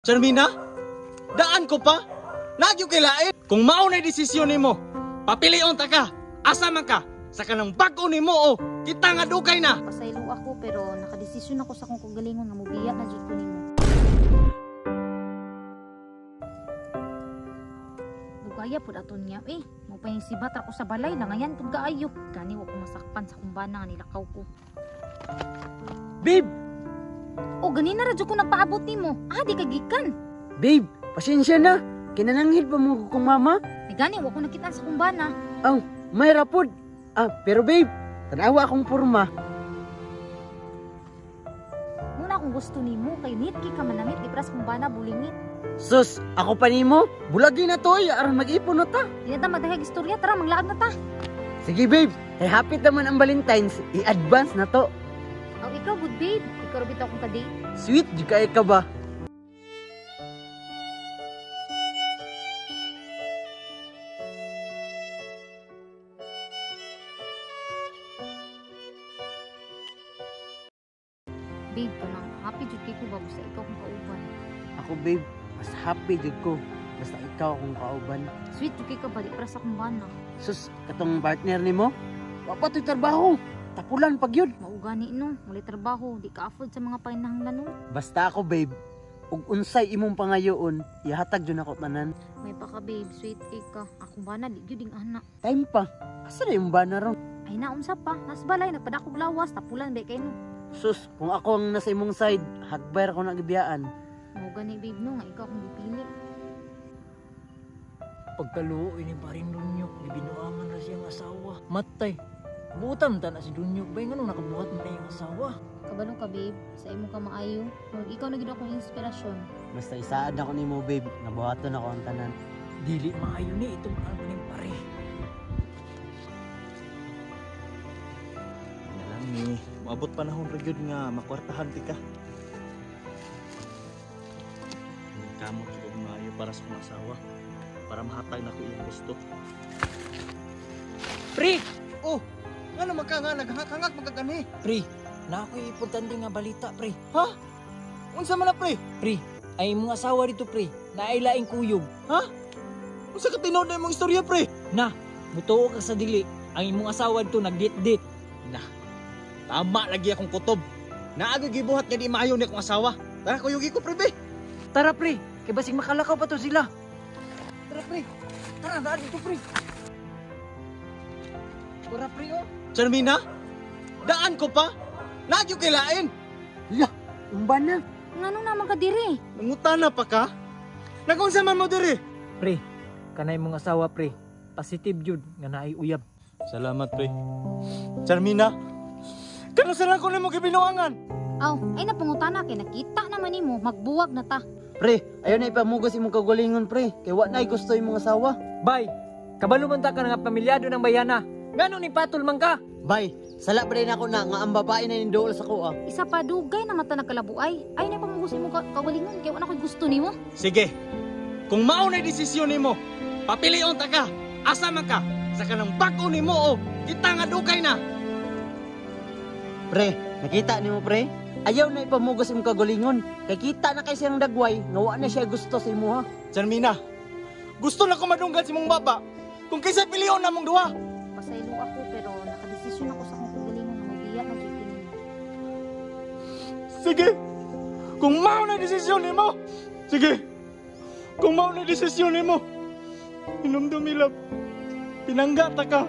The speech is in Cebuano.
Charmina, daan ko pa. Nagyo kay lain. Kung mao na desisyon nimo, papilion ta ka. Asa man ka? Sa kanang bag-o nimo o kita nga dugay na. Pasaylo ako pero nakadesisyon ako sa akong kagalingon nga mobiya na jud ko nimo. Dugaya pud aton niya eh. Mo pa yung sibat ra ko sa balay langayan pud kaayo. Gani wa ko masakpan sa kumbana nga nilakaw ko. Babe! O ganina ra jud ko nagpaabot nimo. Ah, di ka gikan. Babe, pasensya na. Kinananghid pa mo kong mama. Ay gani wa ko nakitaan sa kumbana. Aw, may rapod. Ah, pero babe, tanawa akong porma. Muna akong gusto nimo kay nitki ka manamit di pra sa kumbana bulingit. Sus, ako pa nimo. Bulagi na to, ay, aron mag-ipon na ta. Di na ta magdahig istorya, tara manglaag na ta. Sige babe, kay hapit naman ang Valentine's, i-advance na to. Aw ikaw good babe, ikaw ra bitaw akong ka-date. Sweet, di kay ka ba? Babe kanang happy jud kay ko ba basta ikaw akong kauban. Ako babe, mas happy jud ko. Basta ikaw akong kauban. Sweet jud kay ka ba di pra sa kumbana. Sus, katong partner nimo, wa pa to'y trabaho. Tapulan pag yun. Maugani no, walay trabaho, di ka afford sa mga panahanglan no. Basta ako babe, ug unsay imong pangayoon, ihatag jud nako tanan. May pa ka babe, sweet kay ka. Akong bana di gyud ing ana. Time pa. Asa na yung bana ron? Ay naunsa pa, nas balay nagpadakog lawas, tapulan ba kay no. Sus, kung ako ang nasa imong side, hagbay ra ko na gibiyaan. Maugani babe no, nga ikaw akong gipili. Pagkaluo ini pa rin Dunyok, gibinuangan ra siyang asawa. Matay. Butan ta na si Dunyok bay ngano nakabuhat man na iyang asawa. Kabalo ka babe, sa imo ka maayo. Murag ikaw na gyud akong inspirasyon. Basta isaad ako nimo babe, nabuhaton ako ang tanan. Dili maayo ni itong ano ning pare. Nalang ni, maabot panahon ra gyud nga makwartahan ti ka. Kamot jud og maayo para sa akong asawa para mahatag nako iyang gusto. Pre, Oh, ngano man ka nga naghangak-hangak man ka gani? pre, na ako'y importante nga balita pre. Unsa man na pre? Pre, ay imong asawa dito pre, naay laing kuyog. Unsa ka tinuod na imong istorya pre? Na, mutuo ka sa dili, ang imong asawa dito nagdit-dit. Na, tama lagi akong kutob. Naagoy gibuhat nga di maayo ni akong asawa. Tara kuyugi ko pre be. Tara pre, kay basig makalakaw pa to sila. Tara pre, tara daan dito pre. Tara pre oh. Charmina, daan ko pa. Nagyo kay lain. Yung bana. Ngano naman ka diri? Nangutana pa ka? Nagunsa man mo diri? Pre, kanay mong asawa pre. Positive jud nga naay uyab. Salamat pre. Charmina, kano sa lang ko nimo gibinuangan? Aw, ay napangutana kay nakita naman nimo, magbuwag na ta. Pre, ayaw na ipamugos imong kagalingon pre, kay wa na'y gusto imong asawa. Bay, kabalo man ta ka nga pamilyado ng bayana. Ngano ni patol man ka? Bay, sala pa rin ako na nga ang babae na ninduol sa kuha. Isa pa dugay na mata nagkalabuay. Ay na pamugos imong kagalingon kay wala koy gusto nimo. Sige. Kung mao na desisyon nimo, papilion ta ka. Asa man ka? Sa kanang bag-o nimo o kita nga dugay na. Pre, nakita nimo pre? Ayaw na ipamugos imong kagalingon, kay kita na kay siyang dagway nga wa na siya gusto sa imuha. Charmina, gusto na ko madunggan si mong baba. Kung kinsa pilion namong duha. Pasaylo ako pero nakadesisyon ako sa akong kagalingon nga mobiya na jud ko nimo. Sige. Kung mao na desisyon nimo. Sige. Kung mao na desisyon nimo. Hinumdumi love. Pinangga ta ka.